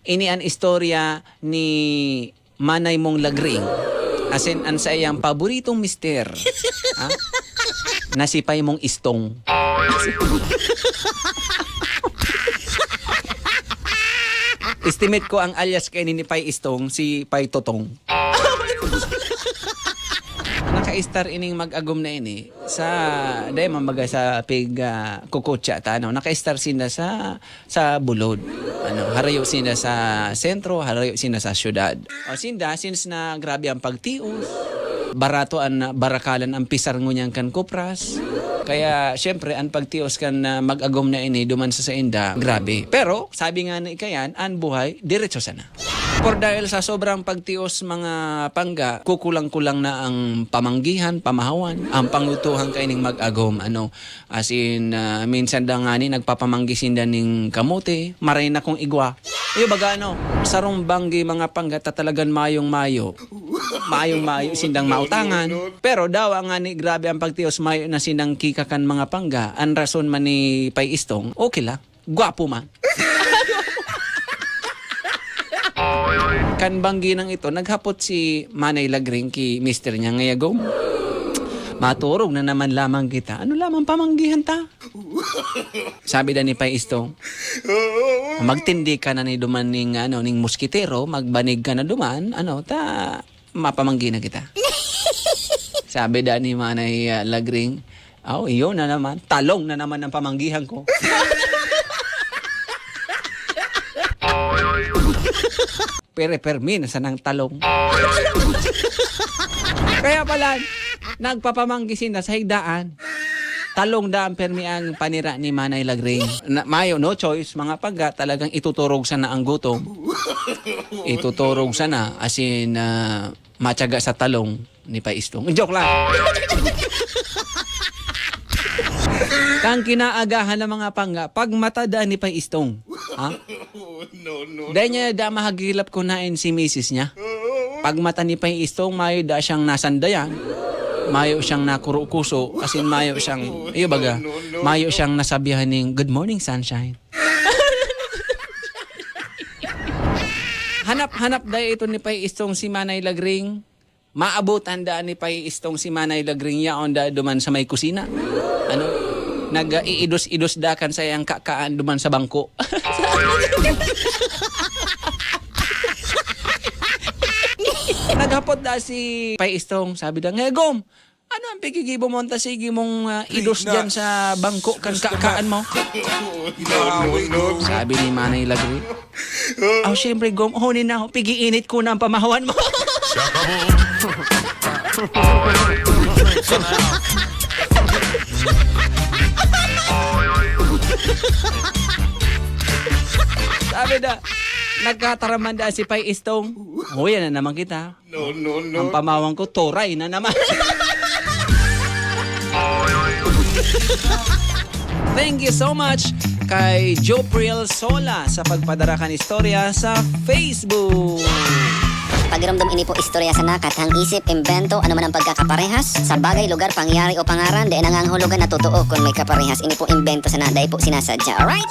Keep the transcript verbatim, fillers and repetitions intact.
Ini an istorya ni Manay mong Lagring. As in, an saiyang paboritong mister. Ha? Na si Pay mong Istong. Estimate ko ang alias kaini ni Pay Istong, si Pay Totong. Naka-star ining mag-agom na ini sa, dai man baga sa pig, ah, kukutsa ta, ano? Naka-star sinda sa, sa bulod. Ano, harayo sinda sa sentro, harayo sinda sa syudad. O sinda, since na grabe ang pagtios, barato an barakalan ang pisar ngunyan kan kupras. Kaya, syempre, ang pagtios kan, ah, mag-agom na ini duman sa sainda, grabe. Pero, sabi nga ni Kayan, ang buhay, diretso sana. Por dahil sa sobrang pagtios mga pangga, kukulang-kulang na ang pamanggihan, pamahawan, ang pangutuhan kaining mag-agom, ano. As in, ah, minsan da ngani nagpapamanggi sinda ning kamote, maray na kung igwa. Iyo baga, ano, sarong banggi mga pangga ta talagan mayong-mayo. Mayong-mayo sindang mautangan. Pero dawa ngani grabe ang pagtios, mayo na sindang kikakan mga pangga. An rason man ni Pay Istong, okay lang. Gwapo man. Kan banggi nang ito, naghapot si Manay Lagring ki mister niya, "Ngayagom, maturog na naman lamang kita. Ano lamang pamanggihan ta?" Sabi da ni Pay Istong, "Magtindi ka na ni duman ning, ano, ning moskitero, magbanig ka na duman, ano, ta mapamanggi na kita." Sabi da ni Manay, ah, Lagring, "Aw, iyo na naman. Talong na naman ang pamanggihan ko." Pere-permi na sanang talong. Kaya pala, nagpapamanggi sinda sa higdaan. Talong daan permi ang panira ni Manay Lagring. Na, mayo, no choice, mga pangga, talagang ituturog sana ang gutom. Ituturog sana, as in, ah, matyaga sa talong ni Pay Istong. Joke lang. Kang kinaagahan ng mga pangga, pagmata daan ni Pay Istong. Ha? No, no, Dahil niya da mahagilap ko na si misis niya. Pagmata ni Pay Istong, mayo da siyang nasandayan. Mayo siyang nakurukuso. As in, mayo siyang, iyo baga, mayo siyang nasabihan ning, "Good morning, sunshine." Hanap-hanap dai ito ni Pay Istong si Manay Lagring. Maabutan daan ni Pay Istong si Manay Lagring yaon da duman sa may kusina. Ano? Nag-iidos-idos da kan sayang kakaan duman sa bangko. Naghapot da si Pay Istong, sabi da, "Ngegom, ano ang pigigibo mo? Anta sige mong, ah, idos diyan sa bangko kan kakaan mo." No, no, no. Sabi ni Manay Lagring, "Aw, siyempre, Gom, huni na ako, pigiinit ko na ang pamahawan mo." Sabi na, nagkataraman da si Pay Istong. "Huya na naman kita." No, no, no. Ang pamahawan ko, turay na naman. Thank you so much kay Jopriel Sola sa pagpadara kan istorya sa Facebook. Pagiromdom ini po istorya sana, kathang isip, imbento, ano man ang pagkakaparehas sa bagay, lugar, pangyayari o pangaran, dai nangangahulugan na totoo kun may kaparehas. Ini po imbento sana, dai po sinasadya. Alright?